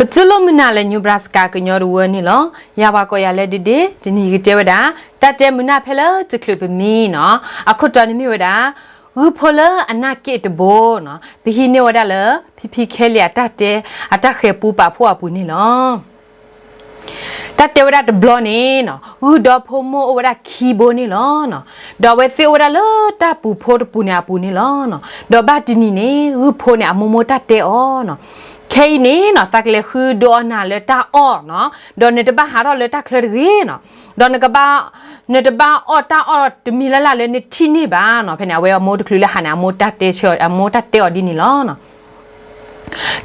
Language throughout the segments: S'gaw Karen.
ပတူၢ်လိာ်မုာ်နၤလၢ Nebraska ကညီတဝၢန့ၣ်လီၤ. ယၤပှၤကိးယၤလၢဒ့ဒ့, တနံၤအံၤယကတဲဝဲဒၣ် တၢ်တဲမုာ်နၢ်ဖဲလၢတချုးပမံနီၤ, အခိၣ်တီန့ၣ်မ့ၢ်ဝဲဒၣ် ဂုၢ်ဖိလၢအနၢ်က့ၣ်တဘိနီၤ, ပဟံးန့ၢ်ဝဲဒၣ်လၢ ဖံဖံခဲလံအတၢ်တဲ အတၢ်ဃဲၤပူပာ်ဖှိၣ်အပူၤန့ၣ်လီၤ. တၢ်တဲဝဲဒၣ်တဘျီန့ၣ်နီၤ, ဂုၢ်ဒီဖိမိၢ်အိၣ်ဝဲဒၣ်ခံဘိန့ၣ်လီၤ. ဒီးအဝဲသ့ၣ်အိၣ်ဝဲဒၣ်လၢတၢ်ပူၤဖိတပူၤန့ၣ်အပူၤန့ၣ်လီၤ. ဒီးဘၣ်တနံၤန့ၣ် ဂုၢ်ဖိန့ၣ်အမိၢ်မိၢ်တၢ်တဲအီၤနီၤ, ခဲအံၤန့ၣ်နီၤ သးကလဲၤဃုဒုးအီၣ်နၤလၢတၢ်အီၣ်နီၤ, ဒီးနတဘၣ်ဟးထီၣ်လၢတၢ်ချၢတဂ့ၤနီၤ, ဒီးနကဘၣ် နတဘၣ်အီၣ်တၢ်အီၣ်တမံၤလၢ်လၢ်လၢနထံၣ်န့ၢ်ဘၣ်နီၤ. ဖဲန့ၣ် အဝဲအမိၢ်တချုးလၢဟးန့ၣ် အမိၢ်တၢ်တဲဆၢ အမိၢ်တၢ်တဲအီၤဒ်န့ၣ်လီၤ.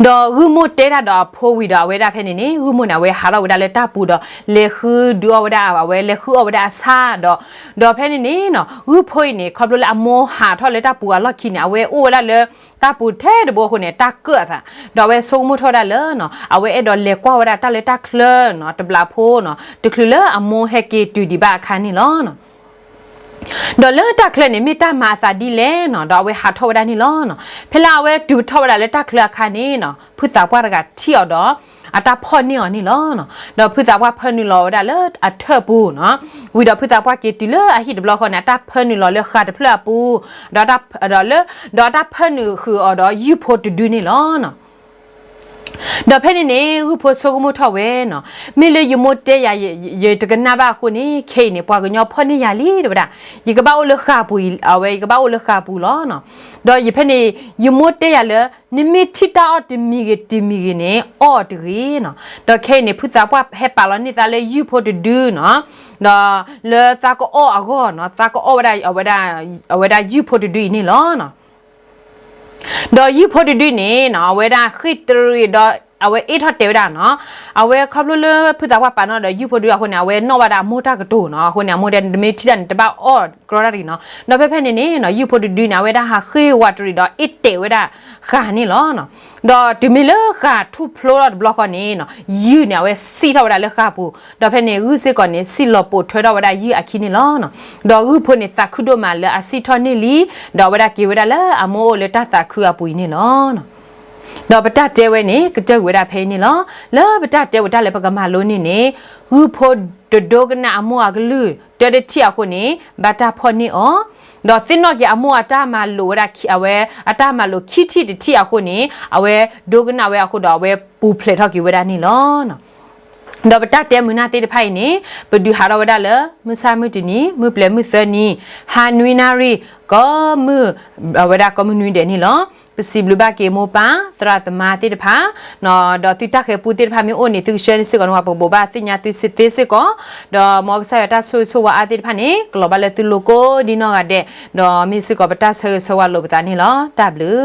ဒီးဂုၢ်မိၢ်တဲတၢ်ဒီးအဖိဝံၤဒီးအဝဲဒၣ်ဖဲန့ၣ်န့ၣ် ဂုၢ်မိၢ်န့ၣ် အဝဲဟးထီၣ်ဝဲဒၣ်လၢတၢ်ပူၤဒီး လဲၤဃုဒုးအီၣ်ဝဲဒၣ် အဝဲလဲၤဃုအီၣ်ဝဲဒၣ်အဆၣ်ဒီး ဒီးဖဲန့ၣ်န့ၣ်နီၤ ဂုၢ်ဖိအံၤန့ၣ် ခီဖျိလၢအမိၢ်ဟးထီၣ်လၢတၢ်ပူၤအလီၢ်ခံန့ၣ် အဝဲအိၣ်ဝဲဒၣ်လၢတၢ်ပူၤထဲတဘိအဃိန့ၣ် တၢ်ကၢၣ်အသး, ဒီးအဝဲဆိကမိၣ်ထီၣ်ဝဲဒၣ်လၢနီၤ အဝဲအဲၣ်ဒိးလဲၤကွၢ်ဝဲဒၣ်တၢ်လၢတၢ်ချၢနီၤ တဘျီဖိနီၤ တချုးလၢအမိၢ်ဟဲက့ၤတုၤဒံးဘၣ်အခါန့ၣ်လီၤ. ဒီးလၢတၢ်ချၢန့ၣ် မ့ၢ်တၢ်မၤအသးဒ်လဲၣ်နီၤ, ဒီးအဝဲဟးထီၣ်ဝဲဒၣ်န့ၣ်လီၤ. ဖဲလၢအဝဲတုၤထီၣ်ဝဲဒၣ်လၢတၢ်ချၢအခါန့ၣ်နီၤ ဖုသးပှၢ်တဂၤထံၣ်အီၤဒီး အတၢ်ဖီၣ်န့ၢ်အီၤန့ၣ်လီၤ. ဒီးဖုသးပှၢ်ဖၢနုာ်လီၤဝဲဒၣ်လၢအထၢၣ်ပူၤနီၤ, ဝံၤဒီးဖုသးပှၢ်က့ၤတုၤလၢအဟံၣ်တဘျီဃီန့ၣ် အတၢ်ဖၢနုာ်လီၤလၢဃာ်တဖျၢၣ်အပူၤ, ဒီး ဒီးလၢ ဒီးအတၢ်ဖၢနုာ်ဃုာ်အီၤဒီးယုၢ်ဖိတဒုန့ၣ်လီၤ. ဒီးဖဲန့ၣ်န့ၣ် ဂုၢ်ဖိဆိကမိၣ်ထီၣ်ဝဲနီၤ, မ့ၢ်လၢယမိၢ်တဲယၤ ယတကနၣ်ဘၣ်အဃိန့ၣ် ခဲအံၤန့ၣ် ပှၤကညီဖီၣ်န့ၢ်ယၤလံတဲဝဲဒၣ်, ယကဘၣ်အိၣ်လၢဃာ်ပူၤအံၤ အဝဲယကဘၣ်အိၣ်လၢဃာ်ပူၤလီၤ. ဒီးယဖဲန့ၣ် ယမိၢ်တဲယၤလၢ နမ့ၢ်ထံၣ်တၢ်အီၣ်တမံၤဂ့ၤတမံၤဂ့ၤန့ၣ် အီၣ်တဂ့ၤနီၤ. ဒီးခဲအံၤန့ၣ် ဖုသးပှၢ်ဟဲပာ်လီၤန့ၢ်သးလၢယုၢ်ဖိတဒုနီၤ, ဒီးလၢသးကအီၣ်အဂီၢ်နီၤ, သးကအီၣ်ဝဲဒၣ် အဝဲဒၣ်ယုၢ်ဖိတဒုအံၤန့ၣ်လီၤ. ဒီးယုၢ်ဖိတဒုန့ၣ်နီၤ အဝဲဒၣ်ဃ့ၢ်တရံးဒီး အဝဲအ့ၣ်ထီၣ်တဲာ်ဝဲဒၣ်နီၤ, အဝဲခီဖျိလၢဖုသးပှၢ်ပာ်နီၣ်ဒီးယုၢ်ဖိတဒုအဃိန့ၣ် အဝဲနီၣ်ဘၣ်ဒၣ်အမိၢ်တၢ်ကတိၤနီၤ, အဃိန့ၣ် အမိၢ်တဲ နမ့ၢ်ထံၣ်တၢ်န့ၣ် တဘၣ်အီၣ်ကြီတၢ်တဂ့ၤနီၤ. ဒီးဖဲဖဲန့ၣ်န့ၣ်နီၤ ယုၢ်ဖိတဒုန့ၣ် အဝဲဒၣ်ဟးဃ့ၢ်ဝးတရံးဒီးအ့ၣ်တဲာ်ဝဲဒၣ်ဃာ်န့ၣ်လီၤ. ဒီးတုၤမ့ၢ်လၢဃာ်ထူၣ်ဖျိထီၣ်တဘျီဃီန့ၣ်နီၤ ယုၢ်န့ၣ် အဝဲစံၣ်ထီၣ်ဝဲဒၣ်လၢဃာ်ပူၤ, ဒီးဖဲန့ၣ် ဂုၢ်စ့ၢ်ကီးန့ၣ် စံၣ်လီၤပိာ်ထွဲထီၣ်ဝဲဒၣ်ယုၢ်အခံန့ၣ်လီၤ. ဒီးဂုၢ်ဖိန့ၣ် သးခုဒိၣ်မးလၢအစံၣ်ထီၣ်န့ၢ်လံ, ဒီးအဝဲဒၣ်က့ၤဝဲဒၣ်လၢအမိၢ်အိၣ်လၢတၢ်သးခုအပူၤအံၤန့ၣ်လီၤ. ဒီးပတၢ်တဲဝဲန့ၣ် ကတၢၢ်ကွံာ်ဝဲဒၣ်ဖဲအံၤန့ၣ်လီၤ. လၢပတၢ်တဲဝဲတၢ်လၢပကမၤလိန့ၢ်န့ၣ်, ဂုၢ်ဖိတဒိကနၣ်အမိၢ်အကလုၢ် တၢတထံၣ်အဃိန့ၣ် ဘၣ်တၢ်ဖီၣ်န့ၢ်အီၤ, ဒီးသ့ၣ်နီၣ်က့ၤအမိၢ်အတၢ်မၤလိာ်ဝဲဒၣ်ခံ အဝဲအတၢ်မၤလိာ်ခံထံၣ်တထံၣ်အဃိန့ၣ် အဝဲဒိကနၣ်ဝဲအဃိဒီး အဝဲပူၤဖျဲးထီၣ်က့ၤဝဲဒၣ်န့ၣ်လီၤ. ဒီးပတၢ်တဲမုာ်နၢ်သ့ၣ်တဖၣ်အံၤန့ၣ် ပဒုးဟးထီၣ်ဝဲဒၣ်လၢ မုၢ်ဆၣ်မုၢ်တနံၤ မုၢ်ပျဲၤမုၢ်သၢနံၤ ဟါနွံနၣ်ရံၣ် ကိးမုၢ် အဝဲဒၣ်ကိးမုၢ်နွံဒဲးန့ၣ်လီၤ. ပစံးဘျုးဘၣ်က့ၤမိၢ်ပၢ်သရၣ်သမါသ့ၣ်တဖၣ် ဒီးသုတၢ်ဃဲၤပူသ့ၣ်တဖၣ်မ့ၢ်အိၣ်န့ၣ် သုကဆှၢန့ၢ်စ့ၢ်ကီးန့ၣ် ပကဘိးဘၣ်သ့ၣ်ညါသုစ့ၢ်သ့စ့ၢ်ကီး, ဒီးမ်ကစၢ်ယွၤတၢ်ဆိၣ်ဂ့ၤဆိၣ်ဝါအါသ့ၣ်တဖၣ်န့ၣ် ကလီၤဘၣ်လၢသုလိၤကိးဒ်နီၢ်ဂၤဒဲး, ဒီးမ့ၢ်စ့ၢ်ကီးပတၢ်ဆၢဂ့ၤဆၢဝါလိာ်ပသးန့ၣ်လီၤ. တၢ်ဘျုး